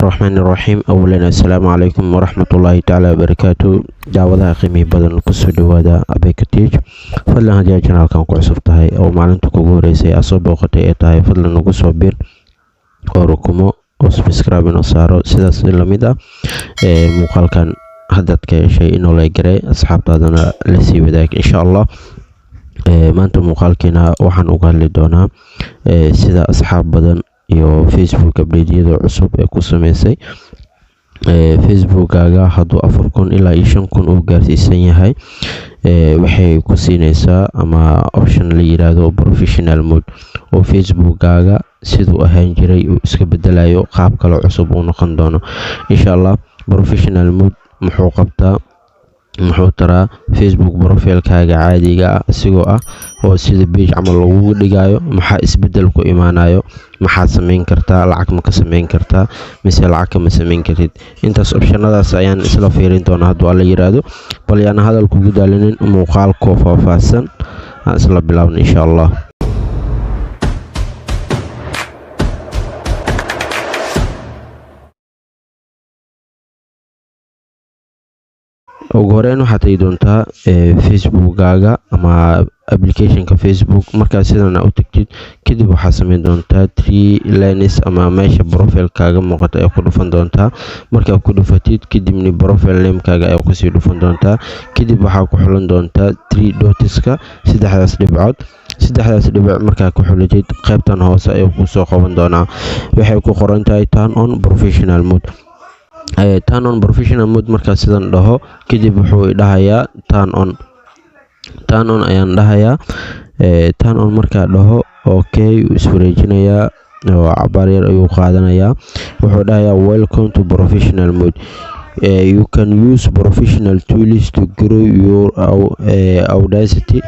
Raxmaan Raxiim. Awalan, assalaamu calaykum waraxmatullaahi tacaala wabarakaatu. Daawadaha qiimihi badan, kusoo dhawaada Abeka Tech. Fadlan, haddii aad channelkan ku cusub tahay oo maalinta kugu horeysay aad soo booqatay ee tahay, fadlan nagu soo bir oo rukumo oo subscribe inoo saaro. Sidaas lamid ah, muuqaalkan haddaad ka heshay, inoo like garee, asxaabtaadana la sii wadaag, insha Allah. Maanta muuqaalkiina waxaan uga hadli doonaa sida asxaab badan iyo Facebook updateyada cusub ee ku sameysay. Facebookkaaga hadduu 4000 ilaa iyo 5000 uu gaarsiisan yahay, waxay ku siineysaa ama option la yiraahdo professional mode, oo Facebookkaaga siduu ahaan jiray uu iska bedelayo, qaab kale cusub uu noqon doono, insha Allah. Professional mode muxuu qabtaa? Muxuu taraa Facebook profilekaaga caadiga ah isigoo ah oo sida page camal lagugu dhigayo? Maxaa isbedel ku imaanayo? Maxaad sameyn kartaa? Lacag ma ka sameyn kartaa mise lacag kama sameyn kartid? Intaas optionadaas ayaan isla fiirin doonaa, hadduu Alla yiraahdo. Bal yaan hadal kugu daalinin, muuqaalkoo faahfaahsan aan isla bilaabno, insha Allah. Ugu horeyn, waxaad tegi doontaa Facebookkaaga ama applicationka Facebook. Markaad sidan u tagtid kadib, waxaad sameyn doontaa three lines ama meesha profilekaaga muuqata ayaa ku dhufan doontaa. Markaad ku dhufatid kadibni, profile namekaaga ayaa kusii dhufan doontaa. Kadib waxaa ku xulan doontaa three dotska, saddexdaas dhibcood. Saddexdaas dhibic markaa ku xulatid, qaybtan hoose ayuu kusoo qaban doonaa. Waxay ku qoran tahay "Turn on professional mode". "Turn on professional mode" markaa sidan dhaho kadib, wuxuu dhahayaa "Turn on". "Turn on" ayaan dhahayaa. "Turn on" markaa dhaho, okay, wuu iswareejinayaa oo cabaar yar ayuu qaadanayaa. Wuxuu dhahayaa "Welcome to professional mode. You can use professional tools to grow your audacity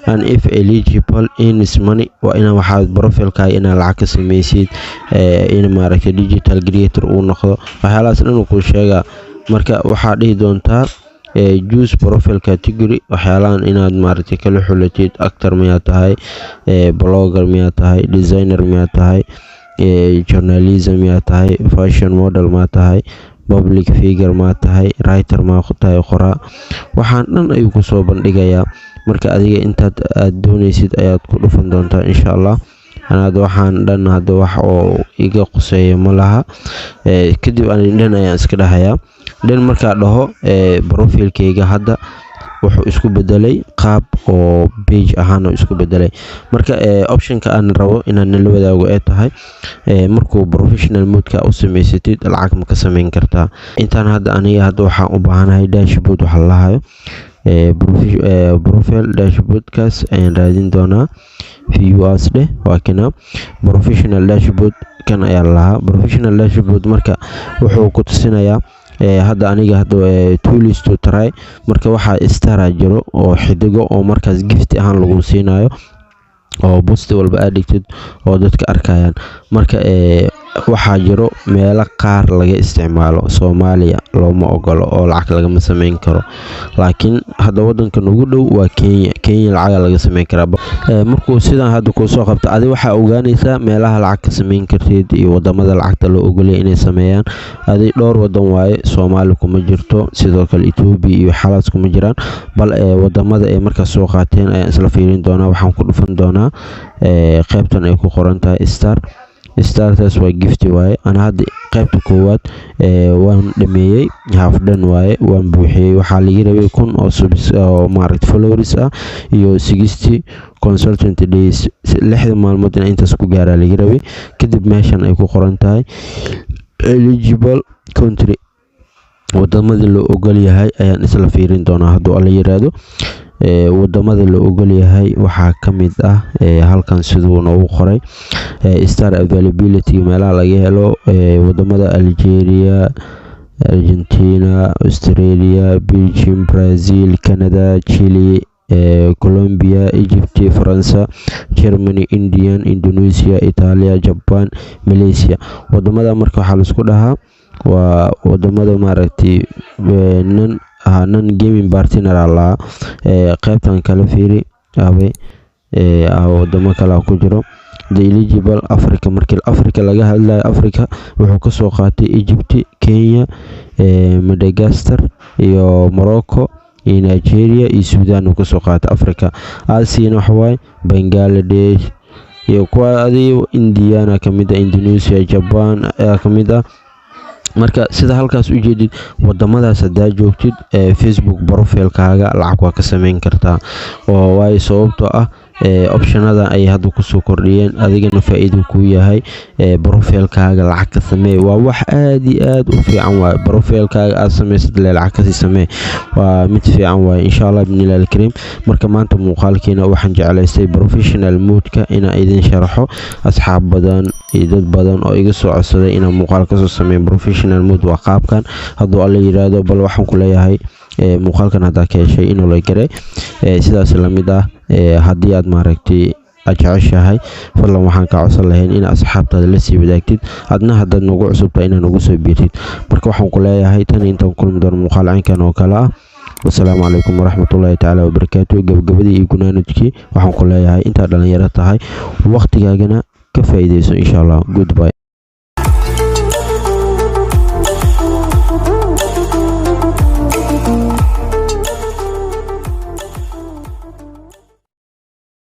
and, if eligible, earns money." Waa ina waxaad profilkaaga inaad lacag ka sameysid, in maaragtay digital creator uu noqdo, waxyaalahaas dhan uu kuu sheegaa. Marka waxaa dhihi doontaa "Choose profile category". Waxyaalahan inaad maaragtay kala xulatid: actor miyaa tahay, blogger miyaa tahay, designer miyaa tahay, journalism miyaa tahay, fashion model maa tahay, public figure maa tahay, writer maa tahay, qoraa. Waxaan dhan ayuu kusoo bandhigayaa. Marka adiga intaad aad dooneysid ayaad ku dhufan doontaa, insha Allah. Hadda waxaan dhan hadda wax oo iga quseeya ma laha. Kadib ani "Done" ayaan iska dhahayaa. "Done" markaa dhaho, profilkeyga hadda wuxuu isku bedelay qaab oo page ahaan oo isku bedelay. Marka optionka aan rabo inaan nala wadaago ee tahay, markuu professional modeka u sameysatid, lacag ma ka sameyn kartaa? Intaan hadda aniga hadda waxaan u baahanahay dashboard waxa la lahayo. Profile dashboardkaas ayaan raadin doonaa. "View as" dheh. Waa kina professional dashboard, kan ayaa lahaa professional dashboard. Marka wuxuu ku tusinayaa hadda aniga hadda "Tools to try". Marka waxaa stara jiro oo xidigo oo markaas gift ahaan lagu siinayo oo post walba aad dhigtid oo dadka arkayaan. Marka waxaa jiro meelo qaar laga isticmaalo, Soomaaliya looma ogolo oo lacag lagama sameyn karo, laakiin hadda wadankan ugu dhow waa Kenya. Kenya lacaga laga sameyn karaa. Markuu sidan hadda kuu soo qabto, adi waxaa ogaanaysaa meelaha lacag ka sameyn kartid iyo wadamada lacagta loo ogolaya inay sameeyaan. Adi dhowr wadan waaye, Soomaali kuma jirto, sidoo kale Etoobiya iyo xalaas kuma jiraan. Bal wadamada ay markaas soo qaateen ayaan isla fiirin doonaa. Waxaan ku dhufan doonaa qaybtan ay ku qoran tahay star. Startaas waa gift waaye. Ana hadda qaybta koowaad waan dhameeyey, half done waaye, waan buuxiyey. Waxaa laga rabay 1000 oo subs oo maaragta followers ah iyo 60 consistent days, 60 maalmood in intaas ku gaaraa laga rabay. Kadib meeshan ay ku qoran tahay "Eligible country", wadamadii loo ogol yahay ayaan isla fiirin doonaa, hadduu Alla yiraahdo. Wadamada loo ogol yahay waxaa ka mid ah halkan siduu noogu qoray star availability, meelaha laga helo: wadamada Algeria, Argentina, Australia, Belgium, Brazil, Canada, Chile, Colombia, Egypt, Faransa, Germany, Indian, Indonesia, Italia, Japan, Malaysia. Wadamada marka waxaa laisku dhahaa waa wadamada maaragtay non gaming partner lahaa. Qaybtan kale fiiri, abe wadamo kale ku jiro. The eligible Africa, markii Africa laga hadlayo, Africa wuxuu kasoo qaatay Egypt, Kenya, Madagascar iyo Morocco iyo Nigeria iyo Sudan uu kasoo qaatay Africa. Asiana waxawaaye Bangladesh iyo kuwa adi Indiana kamid ah, Indonesia, Japan ayaa kamid ah. Marka sida halkaas u jeedid, wadamadaas hadaa joogtid, Facebook profilekaaga lacag waa ka sameyn kartaa oo waayo sababtoo ah optionada ay hadda kusoo kordhiyeen, adigana faa-iido kuu yahay. Profilekaaga lacag ka samee, waa wax aad iyo aad u fiican waaye. Profilekaaga aad sameysad le lacag kasii samee, waa mid fiican waaye, insha Allah bidnillahi alkariim. Marka maanta muuqaalkiina waxaan jeclaystay professional modeka inaan idin sharaxo. Asxaab badan iyo dad badan oo iga soo codsaday inaan muuqaal kasoo sameeyo professional mode, waa qaabkan hadduu Alla yiraahdo. Bal waxaan ku leeyahay, muuqaalkan haddaa ka heshay inuu la gare sidaas lamid ah. Haddii aad maaragtay aad jeceshahay, fadlan waxaan kaa codsan lahayn in asxaabtaada la sii wadaagtid, adna haddaad nagu cusubtahay inaad nagu soo biirtid. Marka waxaan ku leeyahay, tan intaan kulmi doono muuqaal caynkan oo kale ah, wasalaamu calaykum waraxmatullaahi tacaala wabarakaatu. Gabagabadii iyo gunaanadkii waxaan ku leeyahay, intaad dhalinyaro tahay, waqtigaagana ka faa'iideyso, insha Allah. Goodbye.